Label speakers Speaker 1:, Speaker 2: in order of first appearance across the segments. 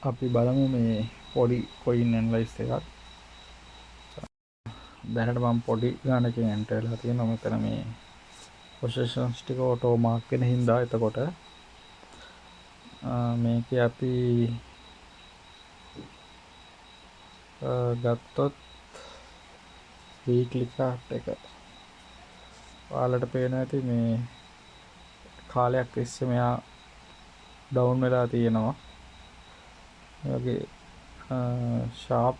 Speaker 1: අපි බලමු මේ පොඩි කොයින් ඇනලයිස් එකක්. දැනට මම පොඩි ගානකින් එන්ටර් වෙලා තියෙනවා. මෙතන මේ පොසිෂන්ස් ටික ඔටෝ මාක් වෙන හින්දා එතකොට මේකේ අපි ගත්තොත් වීක්ලි චාට් එක ඔයාලට පේනවා ඇති මේ කාලයක් තිස්සේ මෙයා ඩවුන් වෙලා තියෙනවා. මේ වගේ ෂාප්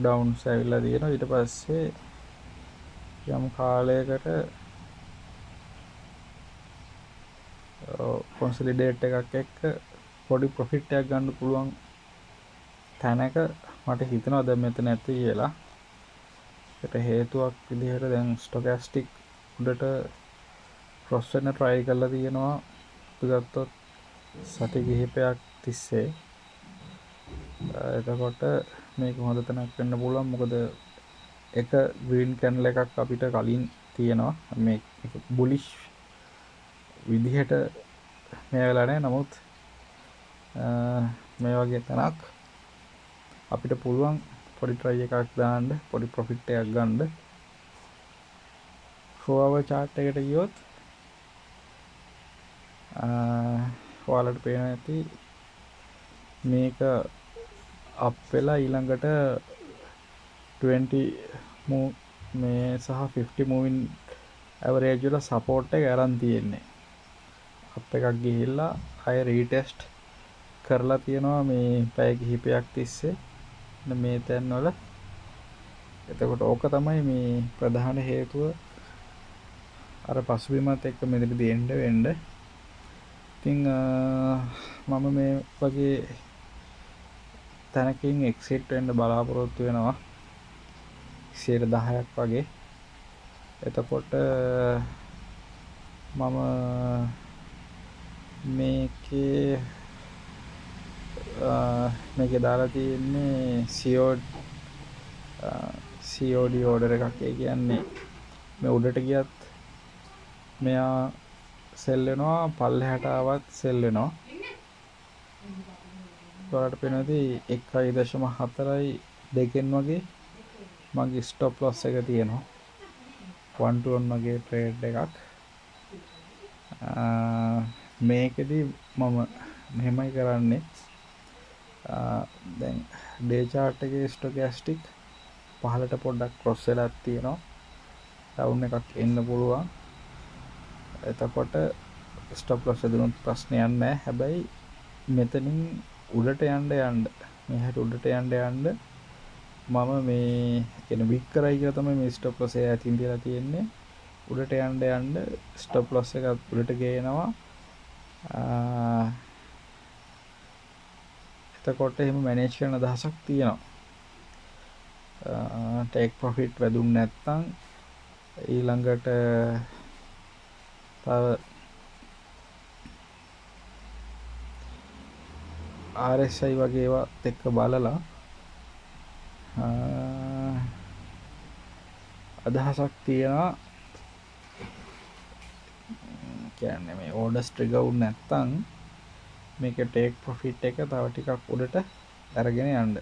Speaker 1: ඩවුන්ස් ඇවිල්ලා තියෙනවා. ඊට පස්සේ යම් කාලයකට කොන්සොලිඩේට් එකක් එක්ක පොඩි ප්‍රොෆිට් එකක් ගන්න පුළුවන් තැනක මට හිතෙනවා දැන් මෙතන ඇති කියලා. ඒකට හේතුවක් විදිහට දැන් ස්ටොකැස්ටික් උඩට ක්‍රොස් වෙන්න try කරලා තියෙනවා. අපි ගත්තොත් සති කිහිපයක් තිස්සේ. එතකොට මේක හොඳ තැනක් වෙන්න පුළුවන්. මොකද එක ග්‍රීන් කැන්ඩල් එකක් අපිට කලින් තියෙනවා. මේ බුලිෂ් විදිහට මේ වෙලා නැහැ. නමුත් මේ වගේ තැනක් අපිට පුළුවන් පොඩි try එකක් දාන්න, පොඩි ප්‍රොෆිට් එකක් ගන්න. 4 hour chart එකට ගියොත් ඔයාලට පේනවා ඇති මේක අප් වෙලා ඊළඟට 20 move මේ සහ 50 moving average වල support එක අරන් තියෙන්නේ. අප් එකක් ගිහිල්ලා ආය රීටෙස්ට් කරලා තියෙනවා මේ පැය කිහිපයක් තිස්සේ මේ තැන්වල. එතකොට ඕක තමයි මේ ප්‍රධාන හේතුව අර පසුබිමත් එක්ක මෙතනදී එන්න වෙන්න. ඉතින් මම මේ වගේ තැනකින් එක්සිට් වෙන්න බලාපොරොත්තු වෙනවා 10%ක් වගේ. එතකොට මම මේකේ මේකේ දාලා තියෙන්නේ COD order එකක්. ඒ කියන්නේ මේ උඩට ගියත් මෙයා සෙල් වෙනවා, පල්ලෙහාට ආවත් සෙල් වෙනවා. ඔයාලට පේනවා 1.4යි දෙකෙන් වගේ මගේ ස්ටොප් ලොස් එක තියෙනවා. 1 to 1 වගේ ට්‍රේඩ් එකක්. මේකෙදි මම මෙහෙමයි කරන්නේ. දැන් ඩේ චාට් එකේ ස්ටොකැස්ටික් පහළට පොඩ්ඩක් ක්‍රොස් වෙලා තියෙනවා. ඩවුන් එකක් එන්න පුළුවන්. එතකොට ස්ටොප් ලොස් ඇදුනොත් ප්‍රශ්නයක් නෑ. හැබැයි මෙතනින් උඩට යන්න යන්න මේ හැට උඩට යන්න යන්න මම මේ කියන්නේ වික් කරයි කියලා තමයි මේ ස්ටොප් ලොස් එක ඇතින් තියලා තියෙන්නේ. උඩට යන්න යන්න ස්ටොප් ලොස් එක උඩට ගේනවා. එතකොට එහෙම මැනේජ් කරන අදහසක් තියෙනවා. ටේක් ප්‍රොෆිට් වැදුන් නැත්නම් ඊළඟට තව RSI වගේ ඒවාත් එක්ක බලලා අදහසක් තියෙනවා. කියන්නේ මේ ඕඩර්ස් ට්‍රිගර් වුනේ නැත්නම් මේක ටේක් ප්‍රොෆිට් එක තව ටිකක් උඩට අරගෙන යන්න.